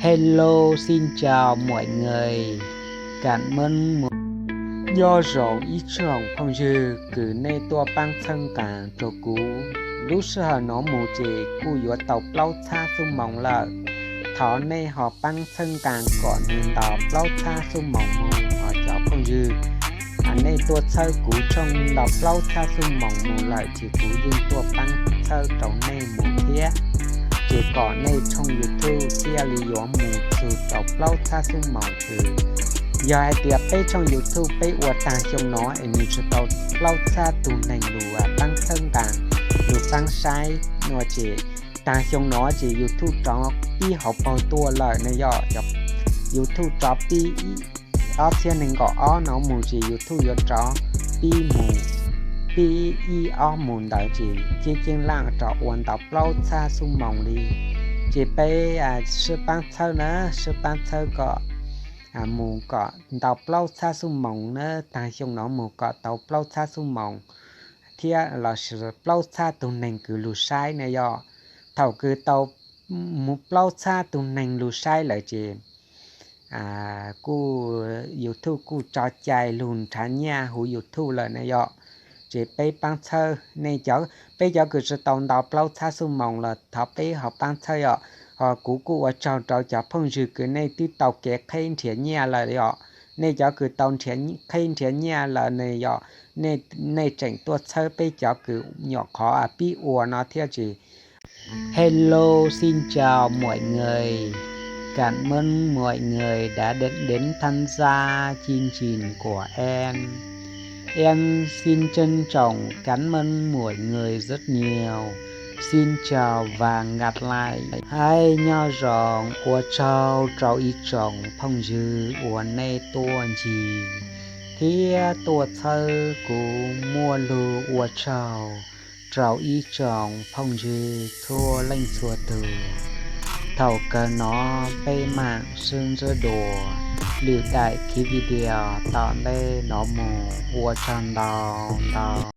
Hello, xin chào mọi người, cảm ơn mọi. Nyob zoo ib tsoom phooj ywg kws nej tuaj paab txhawb nqaa rua kuv. Lub sij hawm nuav moog ces kuj yuav tau plaub txhab xuab moos lawm. Thov nej ho paab txhawb nqaa kom nwg ntaus plaub txhab xuab moos moog os cov phooj ywg. Nej tuaj txhawb kuv tshooj ntaus plaub txhab xuab moos moog lawm ces kuv yeej tuaj paab txhawb rua nej moog thiab. Ces kom nej tshooj YouTube thiaj li yuav moog txug rua plaub txhab xuab moos xwb. Yog hais tias peb tshooj YouTube peb ua taag xyoo nuav es nwg tsi tau plaub txhab tug neeg lug paab txhawb nqaa, lug paab saib nuav ces taag xyoo nuav ces YouTube rov pib hauv paug tuaj lawm ne yom. YouTube rov pib ob txhiab neeg nkaum ob nuav moog ces YouTube yuav rov pib moog, pib ib ob moog ntawd ces ceeb ceeb laaj rov ua ntaus plaub txhab xuab moos li. Ces peb sib paab txhawb na, sib paab txhawb kom moog kom ntaus plaub txhab xuab moos na, taag xyoo nuav moog kom tau plaub txhab xuab moos thiab lossis plaub txhab tug neeg kws lug saib na yom. Thaum kws tau moog plaub txhab tug neeg lug saib lawm ces kuj YouTube kuj tso cai lug nrhav nyaj huv YouTube lawm na yom. Ces peb paab txhawb, peb cov kws tsi tau ntaus plaub txhab xuab moos los thov peb ho paab txhawb yom. Ho kuv kuj ua tsaug rua cov phooj ywg kws nej twb tau kev qheb nrhiav nyaj lawm yom. Nej cov kws tau qheb nrhiav nyaj lawm ne yom, nej tseem tuaj txhawb peb cov kws nyuam qhuav pib ua no thiab ces. Hello, xin chào mọi người. Cảm ơn mọi người đã đến, đến tham gia chương trình của em. Em xin trân trọng cảm ơn mọi người rất nhiều. Xin chào và gặp lại. Hais nyob zoo, ua tsaug rau ib tsoom phooj ywg uas nej tuaj ncig thiab tuaj txhawb kuv. Muaj lug ua tsaug rau ib tsoom phooj ywg txhua leej txhua tug. Thaum kawg no peb maam sib ntsib dua lwm daim video tom ntej no mus, ua tsaug ntau ntau.